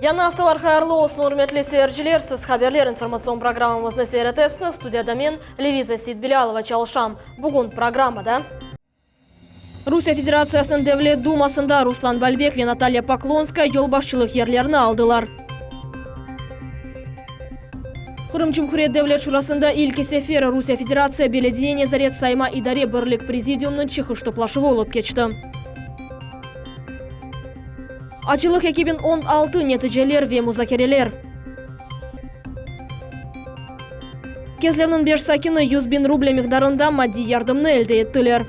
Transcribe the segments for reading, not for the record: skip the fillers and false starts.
Yañı aftalar hayırlı olsun, ürmetli seyirciler! Siz Haberler informatsion programmamıznı seyir etesiñiz. Studiyada men, Leviza Seytbilâlova, çalışam. Bugün programmada. Rusiye Federatsiyasınıñ Devlet Dumasında Ruslan Balbek ve Natalya Poklonskaya yolbaşçılıq yerlerini aldılar. Qırım Cumhuriyet Devlet Şurasında ilki sefer Rusiye Federatsiya Belediye nezaret sayma idare birlik prezidiumnıñ çıqış toplaşuvı olıp keçti. Acılıq 2016, neticeler ve muzakereler. Kezlevniñ beş sakini 100 biñ ruble miqdarında maddiy yardımnı elde ettiler.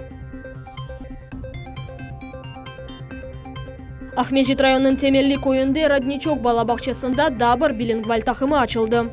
Aqmescit rayonınıñ Temelli köyünde Rodniçok bala bağçasında daa bir bilingval taqımı açıldı.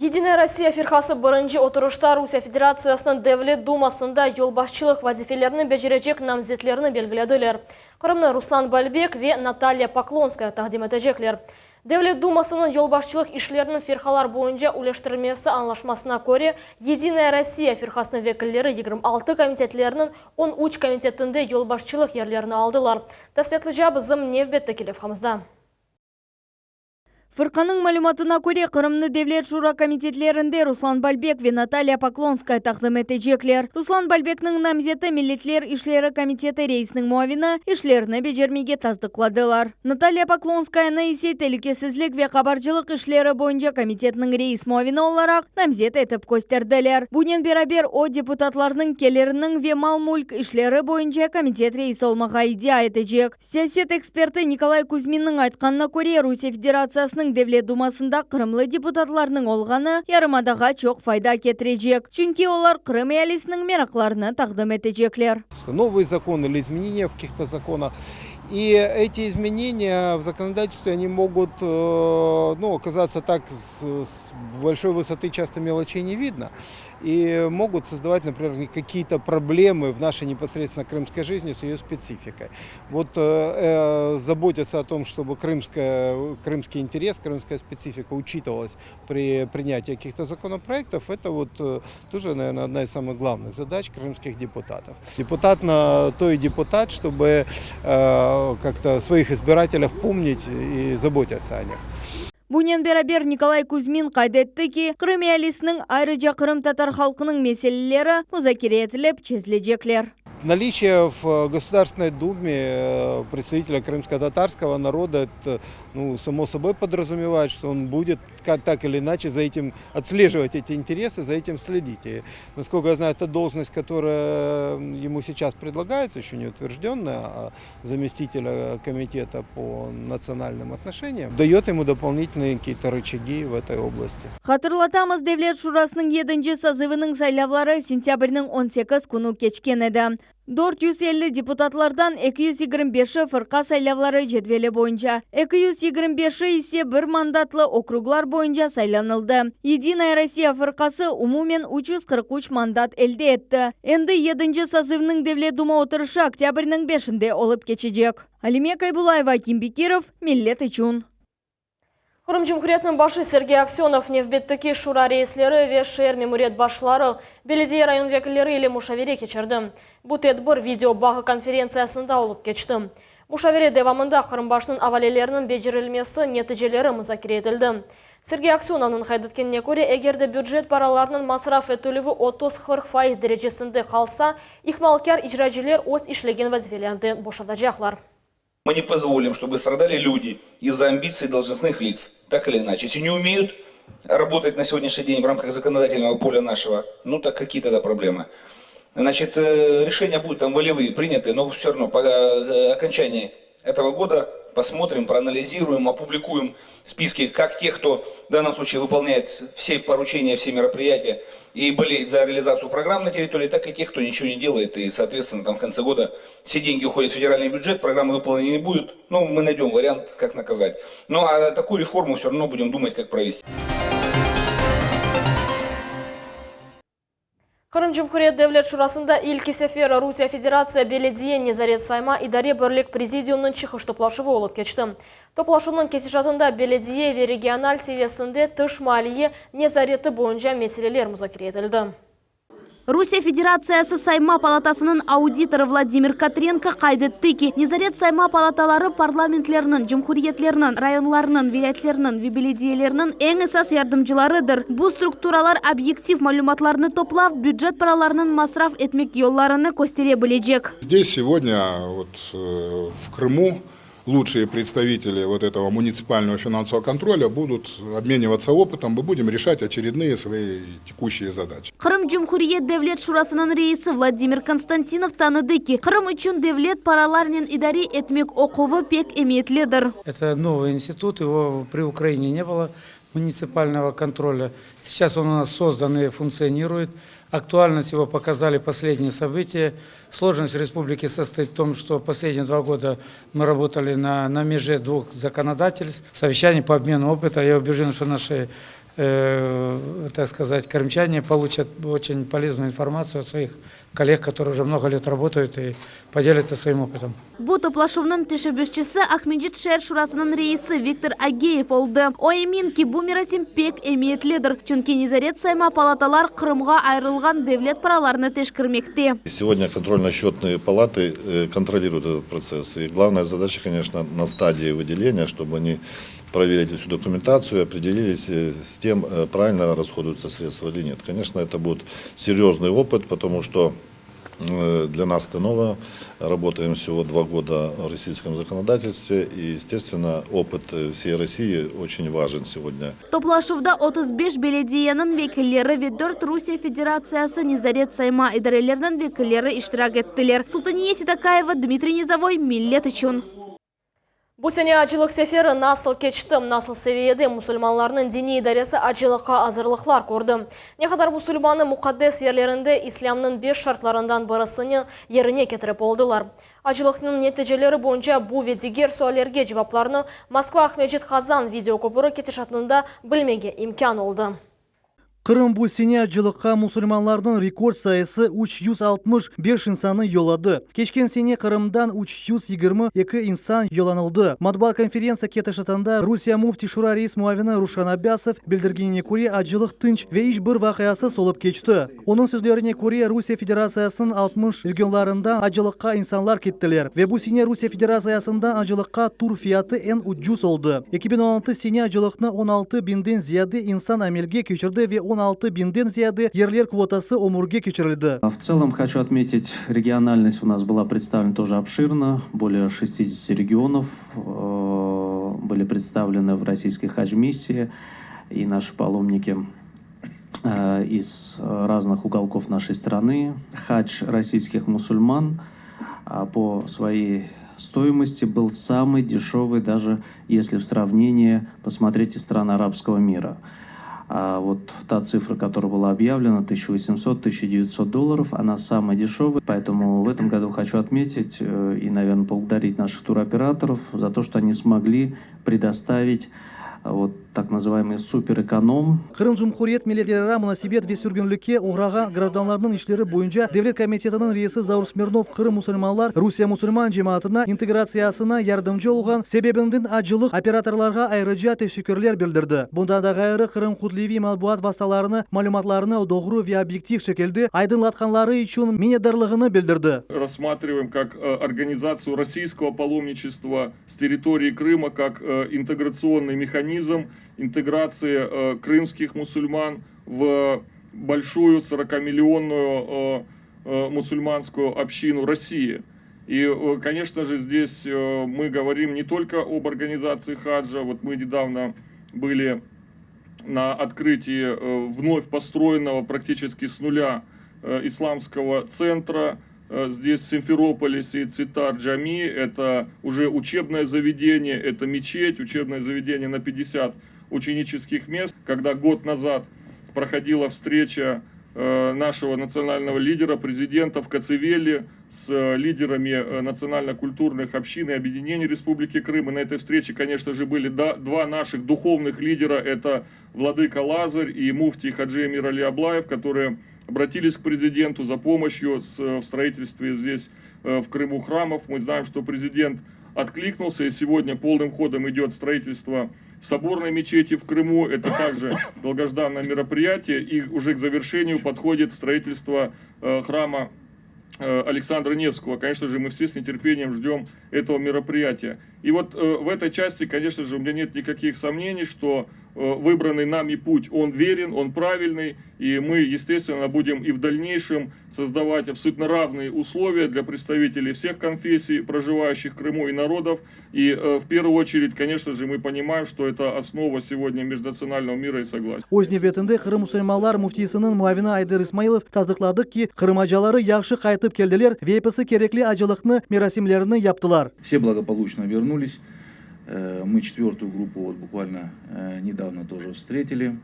Yedinaya Rossiya firqası birinci oturışta Rusiye Federatsiyasınıñ Devlet Dumasında yolbaşçılıq vazifelerini becerecek namzetlerni belgilediler. Qırımnı Ruslan Balbek ve Natalya Poklonskaya taqdim etecekler. Devlet Dumasınıñ yolbaşçılıq işleriniñ firqalar boyunca üleştirilmesi añlaşmasına köre, Yedinaya Rossiya firqasınıñ vekilleri 26 komitetlerniñ 13 komitetinde yolbaşçılıq yerlerini aldılar. Tafsilâtlıca bizim nevbetteki levhamızda. Fırqanıñ malümatına köre, Qırımnı Devlet şura komitetlerinde Ruslan Balbek ve Natalya Poklonskaya taqdim etecekler. Ruslan Balbekniñ namzeti Milletler işleri komiteti reisiniñ muavini işlerini becermege tasdıqladılar. Natalya Poklonskayanı ise Telükesizlik ve qabarcılıq işleri boyunca komitetniñ reis muavini olaraq namzet etip kösterdiler. Bunen beraber, o, deputatlarnıñ keliriniñ ve mal-mülk işleri boyunca komitet reisi olmağa iddia etecek. Siyaset eksperti Nikolay Kuzminniñ aytqanına köre, Rusiye Federatsiyasınıñ Devlet Dumasında qırımlı deputatlarnıñ olğanı yarımadağa çoq fayda ketirecek, çünki olar Qırım ealisiniñ meraqlarını taqdim etecekler. Новый закон или изменения в каких-то законах. И эти изменения в законодательстве, они могут, ну, оказаться так с, с большой высоты часто мелочей не видно. И могут создавать, например, какие-то проблемы в нашей непосредственно крымской жизни с ее спецификой. Вот э, заботиться о том, чтобы крымская, крымский интерес, крымская специфика учитывалась при принятии каких-то законопроектов, это вот э, тоже, наверное, одна из самых главных задач крымских депутатов. Депутат на то и депутат, чтобы э, как-то своих избирателях помнить и заботиться о них. Bunen beraber Nikolay Kuzmin qayd etti ki, Qırım ealisiniñ, ayrıca qırımtatar halqınıñ meseleleri muzakere etilip çezilecekler. Наличие в Государственной Думе э, представителя крымско-татарского народа, это, ну, само собой подразумевает, что он будет так или иначе за этим отслеживать эти интересы, за этим следить. И, насколько я знаю, это должность, которая ему сейчас предлагается, еще не утвержденная, а заместителя комитета по национальным отношениям, дает ему дополнительные какие-то рычаги в этой области. Hatırlatamız, Devlet Şurasınıñ yedinci sozıvınıñ saylavları sentâbrniñ 18 künü keçken edi. 450 deputatlardan 225-i fırqa saylavları cedveli boyunca, 225-i ise bir mandatlı okruglar boyunca saylanıldı. Yedinaya Rossiya fırqası umumen 343 mandat elde etti. Endi yedinci sozıvnıñ Devlet Duma oturışı oktâbrniñ 5-inde olıp keçecek. Alime Kaybulayeva, Akim Bekirov, Millet içün. Qırım Cumhuriyetiniñ başı Sergey Aksönov nevbetteki şura reisleri ve şeer memuriyet başları, belediye rayon vekilleri ile muşavere keçirdi. Bu tedbir video bağı konferentsiyasında olıp keçti. Muşavere devamında Qırım başınıñ avaleleriniñ becerilmesi neticeleri muzakere etildi. Sergey Aksönovnıñ qayd etkenine köre, eger de bücet paralarınıñ masraf etilüvi 30-40% derecesinde qalsa, ihmalkâr icraciler öz işlegen vazifelerinden boşatacaqlar. Мы не позволим, чтобы страдали люди из-за амбиций должностных лиц, так или иначе. Если не умеют работать на сегодняшний день в рамках законодательного поля нашего, ну так какие тогда проблемы? Значит, э, решения будут там волевые приняты, но все равно по э, окончании этого года посмотрим, проанализируем, опубликуем списки как тех, кто в данном случае выполняет все поручения, все мероприятия и болеет за реализацию программ на территории, так и тех, кто ничего не делает и, соответственно, там в конце года все деньги уходят в федеральный бюджет, программы выполнены не будет. Ну, мы найдем вариант, как наказать. Ну, а такую реформу все равно будем думать, как провести. Qırım Cumhuriyet Devlet Şurasında ilki sefer Rusiye Federatsiya Belediye nezaret sayma idare birlik prezidiumınıñ çıqış toplaşuvı olıp keçti. Toplaşuvnıñ ketişatında belediye ve regional seviyesinde tış maliye nezareti boyunca meseleler muzakere etildi. Rusiye Federatsiyası Sayma palatasınıñ auditorı Vladimir Katrenko qayd etti ki, nezaret-sayma palataları parlamentlerniñ, cumhuriyetlerniñ, rayonlarnıñ, vilâyetlerniñ ve belediyelerniñ eñ esas yardımcılarıdır. Bu strukturalar obyektiv malümatlarnı toplap, bücet paralarınıñ masraf etmek yollarını köstere bilecek. Здесь сегодня вот в Крыму лучшие представители вот этого муниципального финансового контроля будут обмениваться опытом, мы будем решать очередные свои текущие задачи. Qırım Cumhuriyet Devlet Şurasınıñ reisi Vladimir Konstantinov tanıdı ki, Qırım içün devlet paralarnen idare etmek oquvı pek emiyetlidir. Это новый институт, его при Украине не было, муниципального контроля. Сейчас он у нас создан и функционирует. Актуальность его показали последние события. Сложность республики состоит в том, что последние 2 года мы работали на меже двух законодательств. Совещание по обмену опыта. Я убежден, что наши, так сказать, крымчане получат очень полезную информацию от своих коллег, которые уже много лет работают и поделятся своим опытом. Bu toplaşuvnıñ teşebbüsçisi Aqmescit şeer şurasınıñ reisi Viktor Ageyev oldı. O emin ki, bu merasim pek emiyetlidir. Çünki nezaret sayma palatalar Qırımğa ayırılğan devlet paralarını teşkermekte. Сегодня контрольно-счетные палаты контролируют этот процесс. И главная задача, конечно, на стадии выделения, чтобы они проверили всю документацию и определились с тем, правильно расходуются средства или нет. Конечно, это будет серьезный опыт, потому что для нас это новое. Работаем всего 2 года в российском законодательстве. И, естественно, опыт всей России очень важен сегодня. Toplaşuvda 35 belediyeniñ vekilleri ve 4 Rusiye Federatsiyası nezaret sayma idareleriniñ vekilleri iştirak ettiler. Sultaniye Sitakaeva, Dmitriy Nizavoy, Millet içün. Bu sene acılıq seferi nasıl keçti, nasıl seviyede musulmanlarnıñ diniy idaresi acılıqqa azırlıqlar kördi. Ne qadar musulmanı muqaddes yerlerinde İslâmnıñ beş şartlarından birisini yerine ketirip oldılar. Acılıqnıñ neticeleri boyunca bu ve diger suallerge cevaplarını Moskva Aqmescit Qazan video köpüri ketişatında bilmege imkân oldı. Qırım bu sene acılıqqa musulmanlarnıñ rekord sayısı 365 insannı yolladı. Keçken sene Qırımdan 322 insan yollanıldı. Matbuat konferentsiya ketişatında Rusiye Müfti Şura reis muavini Ruşan Abbasov bildirgenine köre acılıq tınç ve iç bir vaqiasız olıp keçti. Onıñ sözlerine köre Rusiye Federatsiyasınıñ 60 regionlarından acılıqqa insanlar kettiler. Ve bu sene Rusiye Federatsiyasından acılıqqa tur fiyatı eñ ucuz oldı. 2016 sene acılıqnı 16 biñden ziyade insan amelge keçirdi ve 16 biñden ziyade yerler kvotası ömürge keçirildi. В целом хочу отметить, региональность у нас была представлена тоже обширно. Более 60 регионов были представлены в российской хадж-миссии. И наши паломники из разных уголков нашей страны. Хадж российских мусульман по своей стоимости был самый дешевый, даже если в сравнении посмотреть из стран арабского мира. А вот та цифра, которая была объявлена, 1800-1900 долларов, она самая дешевая. Поэтому в этом году хочу отметить и, наверное, поблагодарить наших туроператоров за то, что они смогли предоставить вот так называемый суперэконом. Qırım Cumhuriyet milletlerara munasebet ve sürgünlikke oğrağan grajdanlarnıñ işleri boyunca Devlet komitetiniñ reisi Zaur Smirnov Qırım musulmanlar Rusiye musulman cemaatına integratsiyasına yardımcı olğan sebebinden acılıq operatorlarğa ayrıca teşekkürler bildirdi. Bundan da ğayrı Qırım kütleviy matbuat vastalarını malümatlarını doğru ve obyektiv şekilde aydınlatqanları içün minnetdarlığını bildirdi. Рассматриваем как организацию российского паломничества с территории Крыма, как интеграционный механизм интеграции крымских мусульман в большую 40-миллионную мусульманскую общину России. И, конечно же, здесь мы говорим не только об организации хаджа. Вот мы недавно были на открытии вновь построенного практически с нуля исламского центра здесь, в Симферополе, Сеит-Сеттар Джами. Это уже учебное заведение, это мечеть, учебное заведение на 50 ученических мест. Когда год назад проходила встреча нашего национального лидера, президента в Кацивели с лидерами национально-культурных общин и объединений Республики Крым. И на этой встрече, конечно же, были два наших духовных лидера. Это Владыка Лазарь и муфтий Хаджи Эмир Али Аблаев, которые обратились к президенту за помощью в строительстве здесь, в Крыму, храмов. Мы знаем, что президент откликнулся, и сегодня полным ходом идет строительство 100 храмов. Соборной мечети в Крыму. Это также долгожданное мероприятие. И уже к завершению подходит строительство э, храма э, Александра Невского. Конечно же, мы все с нетерпением ждем этого мероприятия. И вот э, в этой части, конечно же, у меня нет никаких сомнений, что выбранный нами путь, он верен, он правильный, и мы, естественно, будем и в дальнейшем создавать абсолютно равные условия для представителей всех конфессий, проживающих в Крыму и народов. И э, в первую очередь, конечно же, мы понимаем, что это основа сегодня межнационального мира и согласия. Öz nevbetinde Qırım musulmanlar müftisiniñ muavini Ayder İsmailov tasdıqladı ki, Qırım acaları yahşı qaytıp keldiler ve episi kerekli acılıqnı merasimlerini yaptılar. Все благополучно вернулись. Э, мы четвертую группу вот буквально э, недавно тоже встретили.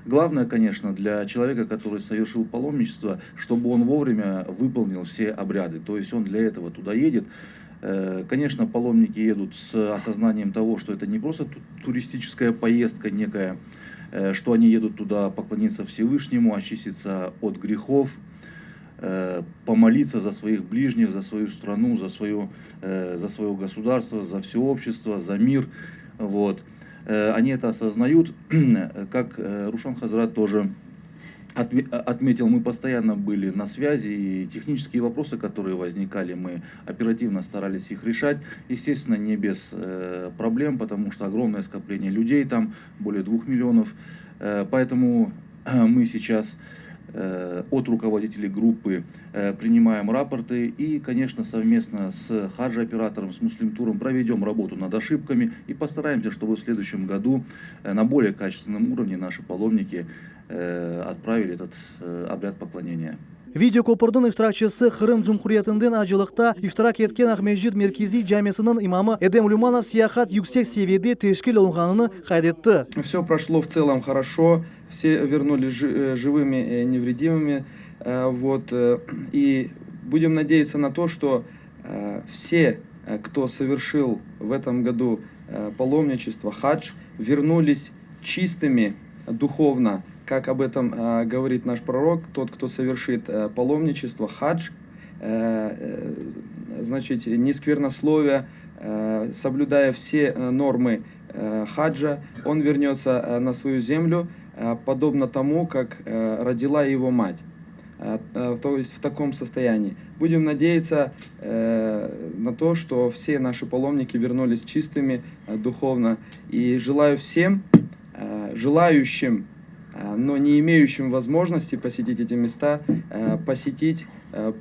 Главное, конечно, для человека, который совершил паломничество, чтобы он вовремя выполнил все обряды. То есть он для этого туда едет. Э, конечно, паломники едут с осознанием того, что это не просто туристическая поездка некая, что они едут туда поклониться Всевышнему, очиститься от грехов, э, помолиться за своих ближних, за свою страну, за свое, за свое государство, за все общество, за мир. Вот. Они это осознают, как Рушан Хазрат тоже отметил, мы постоянно были на связи, и технические вопросы, которые возникали, мы оперативно старались их решать. Естественно, не без э, проблем, потому что огромное скопление людей там, более двух миллионов. Э, поэтому мы сейчас э, от руководителей группы принимаем рапорты и, конечно, совместно с хаджи-оператором, с Муслим-туром проведем работу над ошибками и постараемся, чтобы в следующем году на более качественном уровне наши паломники Э, отправили этот э, обряд поклонения. Video köpürniñ iştirakçisi Qırım Cumhuriyetinden acılıqta iştirak etken Aqmescit merkeziy camisiniñ imamı Edem Lümanov seyaat yüksek seviyede teşkil olunğanını qayd etti. Все прошло в целом хорошо, все вернулись э, живыми и невредимыми. Вот, и будем надеяться на то, что все, кто совершил в этом году паломничество, хадж, вернулись чистыми духовно, как об этом э, говорит наш пророк, тот, кто совершит э, паломничество, хадж, э, значит, не сквернословия, соблюдая все нормы хаджа, он вернется на свою землю, подобно тому, как родила его мать. То есть в таком состоянии. Будем надеяться на то, что все наши паломники вернулись чистыми духовно. И желаю всем желающим но не имеющим возможности посетить эти места, посетить,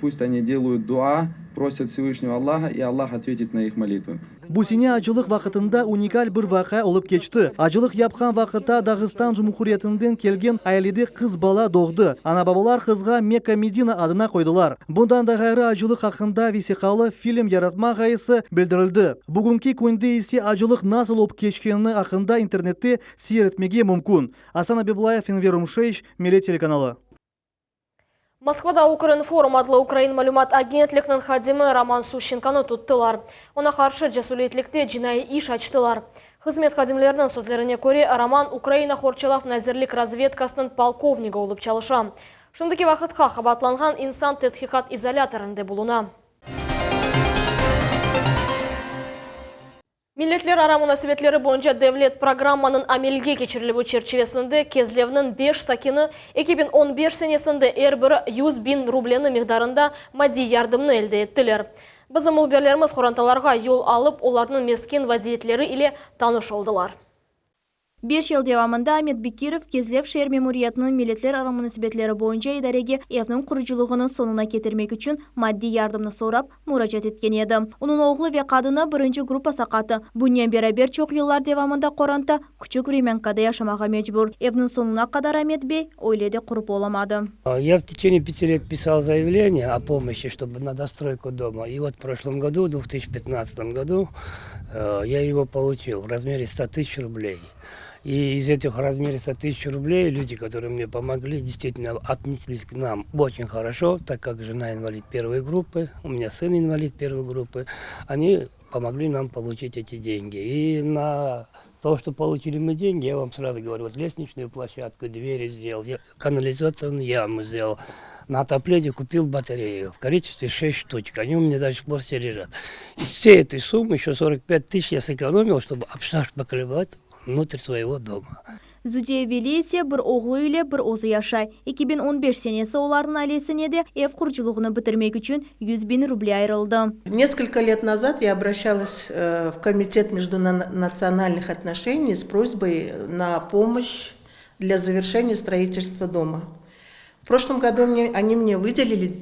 пусть они делают дуа, просят Всевышнего Аллаха, и Аллах ответит на их молитвы. Bu sene acılıq vaqtında unikal bir vaqia olıp keçti. Acılıq yapqan vaqıtta Dağıstan Cumhuriyetinden kelgen ailede qız bala doğdı. Ana-babalar qızğa Mekka Medina adını qoydılar. Bundan da ğayrı acılıq aqqında vesiqalı film yaratma ğayesi bildirildi. Bugünki künde ise acılıq nasıl olıp keçkeni aqqında internette seyir etmege mümkün. Asan Abiblayev, Enver Umşeviç, Millet telekanalı. Moskvada Ukrinform adlı ukrain malümat agentlikniñ hadimi Roman Suşçenkonı tuttılar. Oña qarşı cesürlikte cinaiy iş açtılar. Hızmet hadimleriniñ sözlerine köre, Roman Ukraina Qorçalav Nazirlik razvedkasınıñ polkovnigi olıp çalışa. Şimdiki vaqıtqa qabaatlanğan insan tedqiqat izolâtorında buluna. Milletlerara munasebetleri boyunca devlet programmanıñ amelge keçirilüvi çerçivesinde Kezlevniñ 5 sakini 2015 senesinde er biri 100 biñ rubleni miqdarında maddiy yardımnı elde ettiler. Bizim mühbirlerimiz qorantalarğa yol alıp, olarnıñ mesken vaziyetleri ile tanış oldılar. 5 yıl devamında Amet Bekirov Kezlev şeer memuriyetiniñ milletlerara munasebetleri boyunca idarege evniñ qurucılığını soñuna ketirmek içün maddiy yardımnı sorap muracaat etken edi. Onıñ oğlu ve qadını birinci gruppa saqatı. Bunen beraber çoq yıllar devamında qoranta küçük vremyankada yaşamağa mecbur. Evniñ soñuna qadar Amet bey öyle de qurıp olamadı. Я в течение пяти лет писал заявление о помощи, чтобы на достройку дома. И вот в прошлом году, в 2015 году, э, я его получил в размере 100 тысяч рублей. И из этих размеров 100 тысяч рублей люди, которые мне помогли, действительно отнеслись к нам очень хорошо, так как жена инвалид первой группы, у меня сын инвалид первой группы, они помогли нам получить эти деньги. И на то, что получили мы деньги, я вам сразу говорю, вот лестничную площадку, двери сделал, я канализационную яму сделал, на отопление купил батарею в количестве 6 штучек. Они у меня до сих пор все лежат. Из всей этой суммы еще 45 тысяч я сэкономил, чтобы обшпаклевать. внутрь своего дома. Zudiye Veli ise bir oğlu ile bir özü yaşay. 2015 senesi olarnıñ ailesine de ev qurucılığını bitirmek içün 100 biñ ruble ayırıldı. Несколько лет назад я обращалась э, в Комитет междунациональных отношений с просьбой на помощь для завершения строительства дома. В прошлом году мне, они мне выделили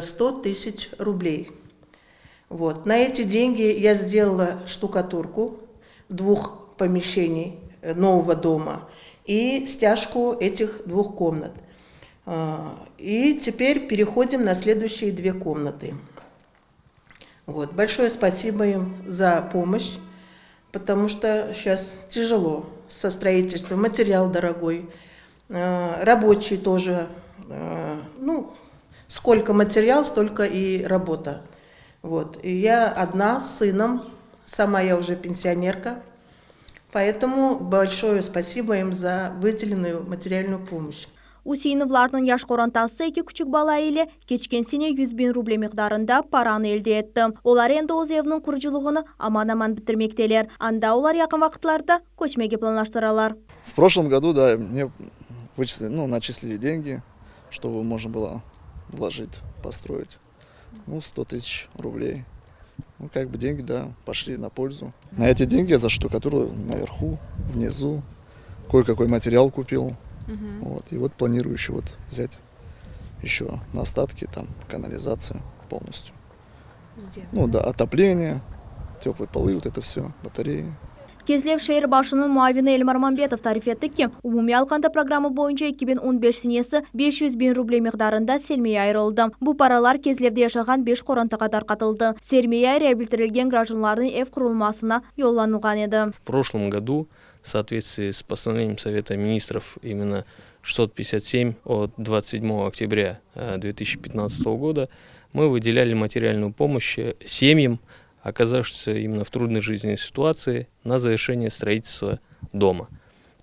100 э, тысяч рублей. Вот. На эти деньги я сделала штукатурку двух помещений э, нового дома и стяжку этих двух комнат. А, и теперь переходим на следующие две комнаты. Вот. Большое спасибо им за помощь, потому что сейчас тяжело со строительством, материал дорогой, а, рабочий тоже, а, ну, сколько материал, столько и работа. Вот. И я одна с сыном, сама я уже пенсионерка, поэтому большое спасибо им за выделенную материальную помощь. Useinovlarnıñ yaş qorantası eki küçük bala ile keçken sene 100 biñ ruble miqdarında paranı elde etti. Olar endi öz eviniñ qurucılığını aman-aman bitirmekteler. Anda olar yaqın vaqıtlarda köçmege planlaştıralar. В прошлом году, да, мне вычислили, ну, начислили деньги, чтобы можно было вложить, построить. Ну, 100 тысяч рублей. Ну, как бы деньги, да, пошли на пользу. На эти деньги я заштукатурил наверху, внизу, кое-какой материал купил. Угу. Вот, и вот планирую еще вот взять еще на остатки там канализацию полностью. Сделать. Ну да, отопление, теплые полы, вот это все, батареи. Kezlev şeer başınıñ muavini Elmar Mambetov tarif etti ki, umumiy alğanda programma boyunca 2015 senesi 500 biñ ruble miqdarında sermiya ayırıldı. Bu paralar Kezlevde yaşağan 5 qorantağa tarqatıldı. Sermiya reabilitirlgen grajdanlarnıñ ev qurulmasına yollanılğan edi. В прошлом году, в соответствии с постановлением Совета Министров именно 657 от 27 октября 2015 года, мы выделяли материальную помощь семьям, оказавшимся именно в трудной жизненной ситуации, на завершение строительства дома.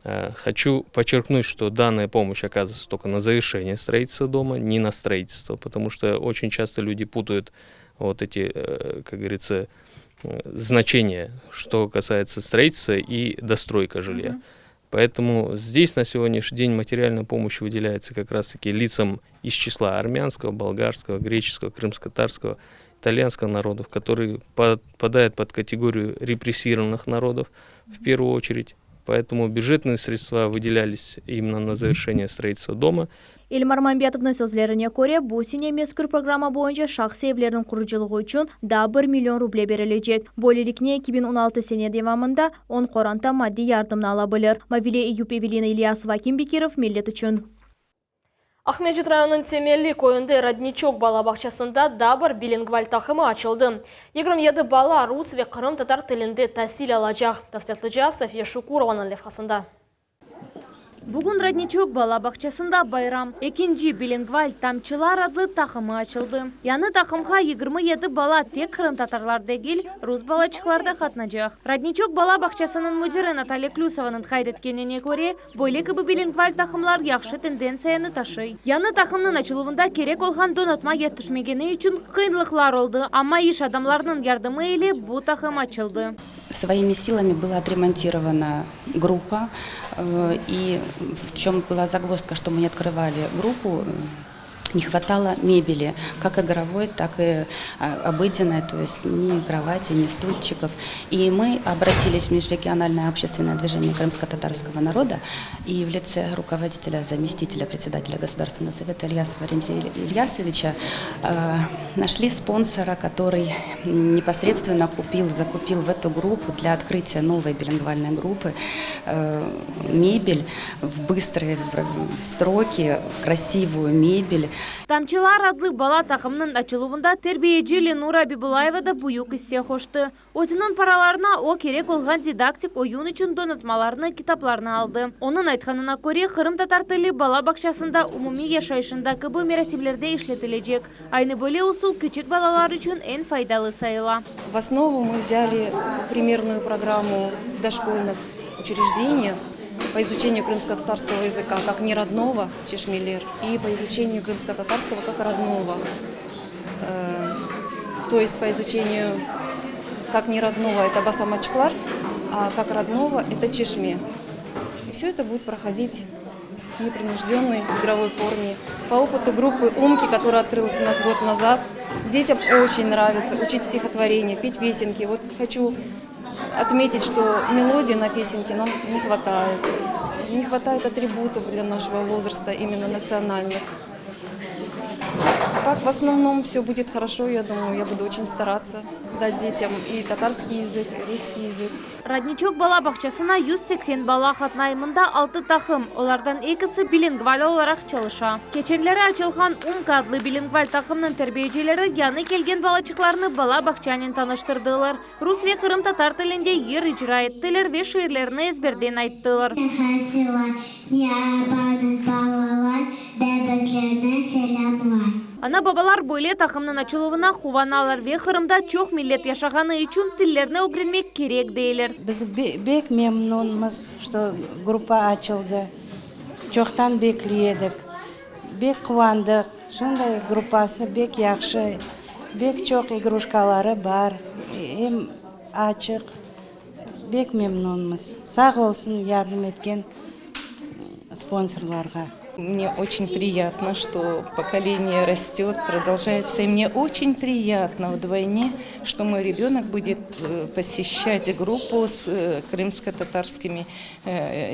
Э, хочу подчеркнуть, что данная помощь оказывается только на завершение строительства дома, не на строительство, потому что очень часто люди путают вот эти, э, как говорится, э, значения, что касается строительства и достройка жилья. Mm-hmm. Поэтому здесь на сегодняшний день материальная помощь выделяется как раз-таки лицам из числа армянского, болгарского, греческого, крымско-татарского, итальянского народов, которые попадают под категорию репрессированных народов в первую очередь. Поэтому бюджетные средства выделялись именно на завершение строительства дома. Elmar Mambetovnıñ sözlerine köre, bu sene mezkür programma boyunca şahsiy evlerniñ qurucılığı içün daa 1 million ruble berilecek. Böyleliknen 2016 sene devamında 10 qoranta maddiy yardımnı ala bilir. Mavile Eyüp Evelina İlyasova, Akim Bekirov, Millet içün. Aqmescit rayonınıñ Temelli köyünde Rodniçok bala bağçasında daa bir bilingval taqımı açıldı. 27 bala rus ve qırımtatar tilinde tasil alacaq. Tafsilâtlıca Safiye Şukurovanıñ levhasında. Bugün Rodniçok bala bağçasında bayram. Ekinci bilingval Tamçılar adlı taqımı açıldı. Yañı taqımğa 27 bala tek qırımtatarlar degil, rus balaçıqlar da qatnacaq. Rodniçok bala bağçasınıñ müdiri Natalya Klüsovanıñ qayd etkenine köre, böyle kibi bilingval taqımlar yahşı tendentsiyanı taşıy. Yañı taqımnıñ açıluvında kerek olğan donatma yetişmegeni içün qıyınlıqlar oldı, amma iş adamlarınıñ yardımı ile bu taqım açıldı. Своими силами была отремонтирована группа. Э, и в чем была загвоздка, что мы не открывали группу, не хватало мебели, как игровой, так и а, обыденной, то есть ни кровати, ни стульчиков. И мы обратились в межрегиональное общественное движение крымско-татарского народа и в лице руководителя, заместителя председателя Государственного совета Ильясова Ремзи Ильясовича э, нашли спонсора, который непосредственно купил, закупил в эту группу для открытия новой билингвальной группы э, мебель в быстрые сроки, красивую мебель. Tamçılar adlı bala taqımınıñ açıluvında terbiyeci Lenura Abibulayeva da büyük isse qoştı. Özüniñ paralarına o kerek olğan didaktik oyun içün donatmalarnı, kitaplarnı aldı. Onıñ aytqanına köre, qırımtatar tili bala bağçasında umumiy yaşayışında kibi merasimlerde işletilecek. Aynı böyle usul küçük balalar içün eñ faydalı sayıla. В основу мы взяли примерную программу в дошкольных учреждениях по изучению крымско-татарского языка как неродного Çeşmeler и по изучению крымско-татарского как родного. Э, то есть по изучению как неродного это Basamaçıqlar. А как родного это Чешме. И все это будет проходить в непринужденной игровой форме. По опыту группы «Умки», которая открылась у нас год назад, детям очень нравится учить стихотворения, петь песенки. Вот хочу отметить, что мелодии на песенки нам не хватает. Не хватает атрибутов для нашего возраста, именно национальных. Так, в основном все будет хорошо, я думаю, я буду очень стараться дать детям и татарский язык, и русский язык. Rodniçok bala bağçasına 180 bala qatnay. Mında altı taqım, olardan ekisi bilingval olaraq çalışa. Keçenleri açılğan Umka adlı bilingval taqımnıñ terbiyecileri yañı kelgen balaçıqlarnı bala bağçanen tanıştırdılar. Rus ve qırımtatar tilinde yır icra ettiler ve şiirlerni ezberden ayttılar. Ne yapañız, balalar, da bizlerni selâmlay. Ana-babalar böyle taqımnıñ açıluvına quvanalar ve Qırımda çoq millet yaşağanı içün tillerni ögrenmek kerek, deyler. Biz bek memnunmız, şto gruppa açıldı. Çoqtan bekley edik. Bek quvandıq. Şunday gruppası bek yahşı, bek çoq igruşkaları bar, em açıq. Bek memnunmız. Sağ olsun yardım etken sponsorlarğa. Mne oçen priyatno, çto pokoleniye rastет, prodolžayetsâ. I mne oçen priyatno vdvoyne, çto moy rebenok budet poseşçat gruppu s krımsko-tatarskimi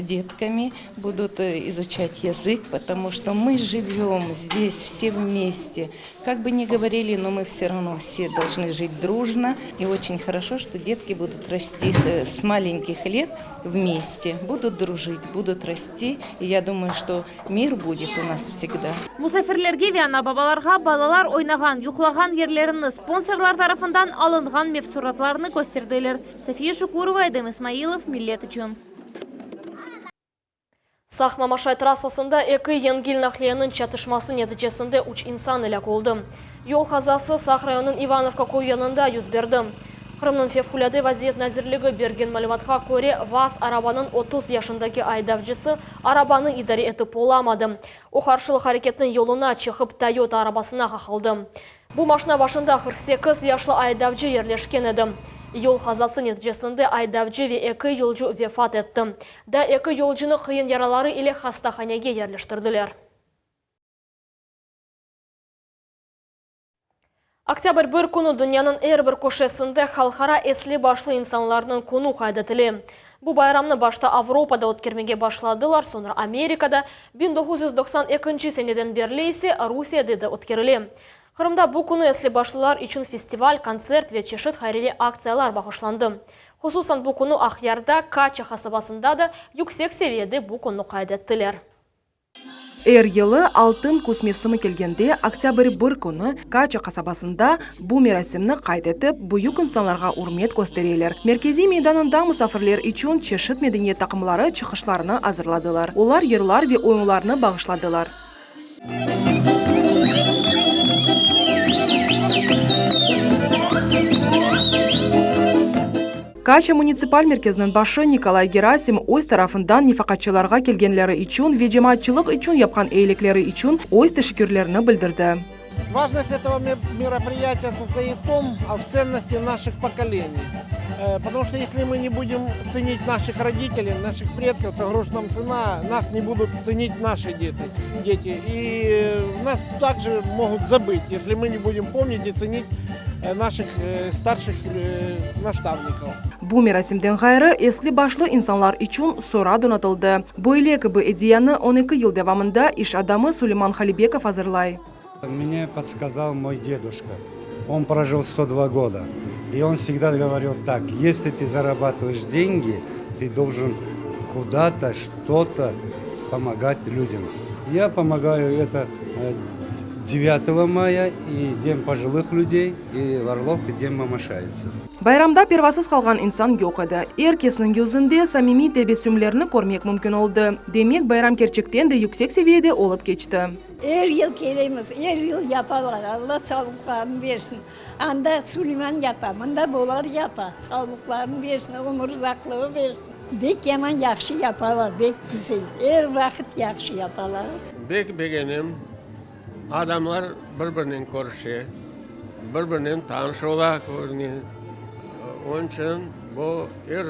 detkami, budut izuçat yazık, potomu çto mı jivem zdes vse vmeste. Kak bı ni govorili, no mı vse ravno vse dolžnı jit drujno. I oçen horoşo, çto detki budut rasti s malenkih let vmeste, budut drujit, budut rasti. I ya dumayu, çto mir budet u nas vsegda. Musafirlerge ve ana-babalarğa balalar oynağan, yuqlağan yerlerini, sponsorlar tarafından alınğan mevsuratlarnı kösterdiler. Safiye Şukurova, Edem İsmailov, Millet içün. Saq Mamaşay trassasında eki yengil naqliyeniñ çatışması neticesinde üç insan elâk oldı. Yol qazası Saq rayonınıñ İvanovka köyü yanında yüz berdi. Qırımnıñ Fevqulâde vaziyet nazirligi bergen malümatqa köre, VAZ arabanıñ 30 yaşındaki aydavcısı arabanı idare etip olamadı. O, qarşılıq areketniñ yoluna çıqıp, Toyota arabasına qaqıldı. Bu maşna başında 48 yaşlı aydavcı yerleşken edi. Yol qazası neticesinde aydavcı ve eki yolcu vefat etti. Daa eki yolcunı qıyın yaraları ile hastahanege yerleştirdiler. Oktâbr bir künü dünyanıñ er bir köşesinde Halqara esli-başlı insanlarnıñ künü qayd etile. Bu bayramnı başta Avropada ötkermege başladılar, soñra Amerikada, 1992 seneden berli ise Rusiyede de ötkerile. Qırımda bu künü esli-başlılar içün festival, kontsert ve çeşit hayriye aktsiyalar bağışlandı. Hususan bu künü Aqyarda, Kaça qasabasında da yüksek seviyede bu künni qayd ettiler. Er yılı altın küz mevsimi kelgende, oktâbr bir künü, Kaça qasabasında bu merasimni qayd etip, büyük insanlarğa ürmet köstereler. Merkeziy meydanında musafirler içün çeşit medeniyet taqımları çıqışlarını azırladılar. Olar yırlar ve oyunlarnı bağışladılar. Kaça munitsipal merkeziniñ başı Nikolay Gerasim öz tarafından nefaqatçılarğa kelgenleri içün ve cemaatçılıq içün yapqan eyilikleri içün öz teşekkürlerini bildirdi. Важность этого мероприятия состоит в том, в ценности наших поколений. Потому что если мы не будем ценить наших родителей, наших предков, то грош нам цена, нас не будут ценить наши дети. дети. И нас также могут забыть, если мы не будем помнить и ценить наших старших наставников. Bu merasimden ğayrı, esli-başlı insanlar içün sora donatıldı. Böyle kibi ediyanı on eki yıl devamında iş adamı Suleyman Halibekov azırlay. Мне подсказал мой дедушка. Он прожил 102 года. И он всегда говорил так, если ты зарабатываешь деньги, ты должен куда-то, что-то помогать людям. Я помогаю это 9 мая и День пожилых людей, и в Орловке День Мамашайцы. Bayramda pervasız qalğan insan yoq edi. Er kesniñ yüzünde samimiy tebessümlerni körmek mümkün oldı. Demek, bayram kerçekten de yüksek seviyede olıp keçti. Er yıl kelemiz, er yıl yapalar, Alla sağlıqlarını bersin. Anda Suleyman yapa, mında bular yapa, sağlıqlarını bersin, ömür uzaqlığı bersin. Bek yaman yahşı yapalar, bek güzel, er vaqıt yahşı yapalar. Bek begenem, adamlar bir-birinen körüşe, bir-birinen tanış ola, körüne. Onıñ içün bu er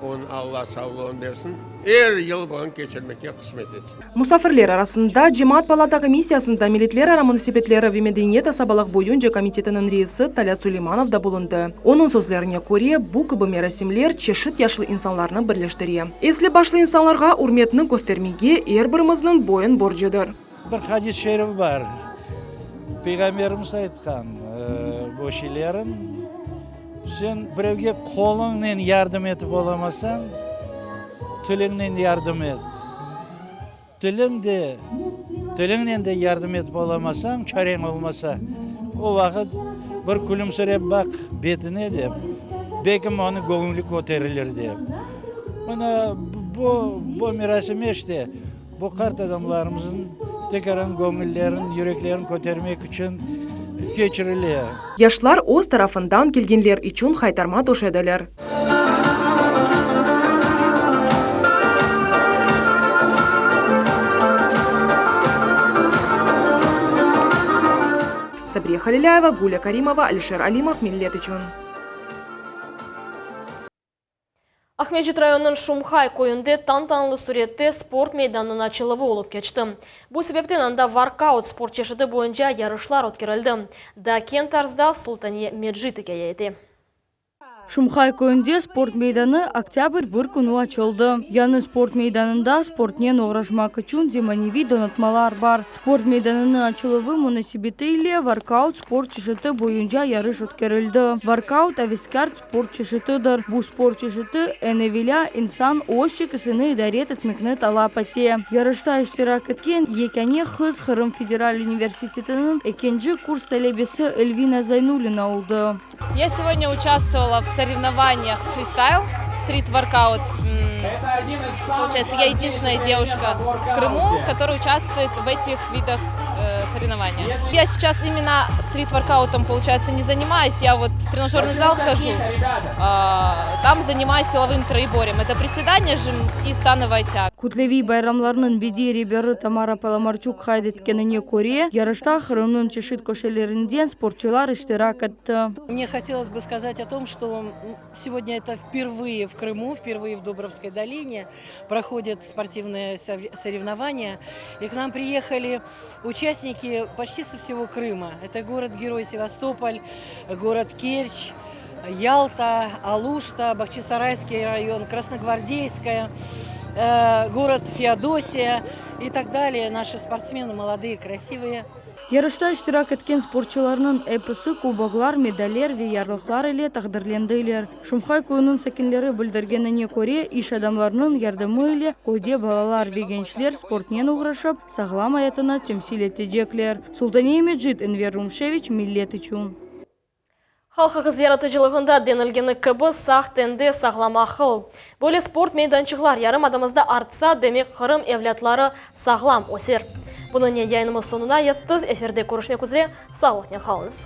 onıñ Alla sağlığını bersin, er yıl bunı keçirmege qısmet etsin. Musafirler arasında Cemaat palata komissiyasında milletlerara munasebetleri ve medeniyet asabalıq boyunca komitetiniñ reisi Talât Suleymanov da bulundı. Onıñ sözlerine köre, bu kibi merasimler çeşit yaşlı insanlarnı birleştire. Esli-başlı insanlarğa ürmetni köstermege er birimizniñ boyun borcudır. Bir hadis şerif bar, Peyğamberimiz aytqan bu şeylerin, Sen birevge qoluñnen yardım etip olamasañ, tiliñnen yardım et. Tiliñ de, tiliñnen de yardım etip olamasañ, çareñ olmasa, o vaqıt bir külümsirep baq betine dep, belkim onıñ göñlü köterilir dep. Mına bu, bu merasim işte. Bu qart adamlarımıznıñ tekaran göñüllerin, yüreklerin kötermek içün keçirile. Yaşlar öz tarafından kelgenler içün haytarma töşediler. Sabriye Halilâyeva, Gulya Karimova, Alişer Alimov, Millet içün. Aqmescit rayonınıñ Şumhay köyünde tantanalı sürette sport meydanınıñ açıluvı olıp keçti. Bu sebepten anda vorkaut sport çeşiti boyunca yarışlar ötkerildi. Daa keñ tarzda Sultaniye Mecit ikâye ete. Şumhay köyünde sport meydanı oktâbr bir künü açıldı. Yañı sport meydanında sportnen oğraşmaq içün zemaneviy donatmalar bar. Sport meydanınıñ açıluvı munasebeti ile vorkaut sport çeşiti boyunca yarış ötkerildi. Vorkaut aveskâr sport çeşitidir. Bu sport çeşiti, eñ evelâ, insan öz çekisini idare etmekni talap ete. Yarışta iştirak etken yekâne qız Qırım federal universitetiniñ ekinci kurs talebesi Elvina Zaynulina oldı. Ya segodnâ uçastvovala v sorevnovaniyah fристайл, стрит-воркаут. Получается, я единственная девушка в Крыму, которая участвует в этих видах соревнования. Я сейчас именно стрит-воркаутом, получается, не занимаюсь. Я вот в тренажерный зал хожу, там занимаюсь силовым троеборьем. Это приседание, жим и становая тяга. Kütleviy bayramlarnıñ bediiy reberi Tamara Palamarçuk qayd etkenine köre, yarışta Qırımnıñ çeşit köşelerinden sportçılar iştirak etti. Mne hotelos бы сказать о том, что Сегодня это впервые в Крыму, впервые в Дубровской долине проходят спортивные соревнования. И к нам приехали участники почти со всего Крыма. Это город-герой Севастополь, город Керчь, Ялта, Алушта, Бахчисарайский район, Красногвардейская, э, город Феодосия и так далее. Наши спортсмены молодые, красивые. Yarışta iştirak etken sportçularnıñ episi kuboklar, medaller ve yarlıqlar ile taqdirlendiler. Şumhay köyüniñ sakinleri bildirgenine köre, iş adamlarınıñ yardımı ile köyde balalar ve gençler sportnen oğraşıp, sağlam ayatını temsil etecekler. Sultaniye Mecit, Enver Rumşeviç, Millet içün. Halq ağız yaratıcılığında denilgeni kibi, sağ tende sağlam aqıl. Böyle sport meydançıqlar yarımadamızda artsa, demek Qırım evlâtları sağlam öser. Bunıñnen yayınımız soñuna yetti. Efirde körüşmek üzre, sağlıqnen qalıñız.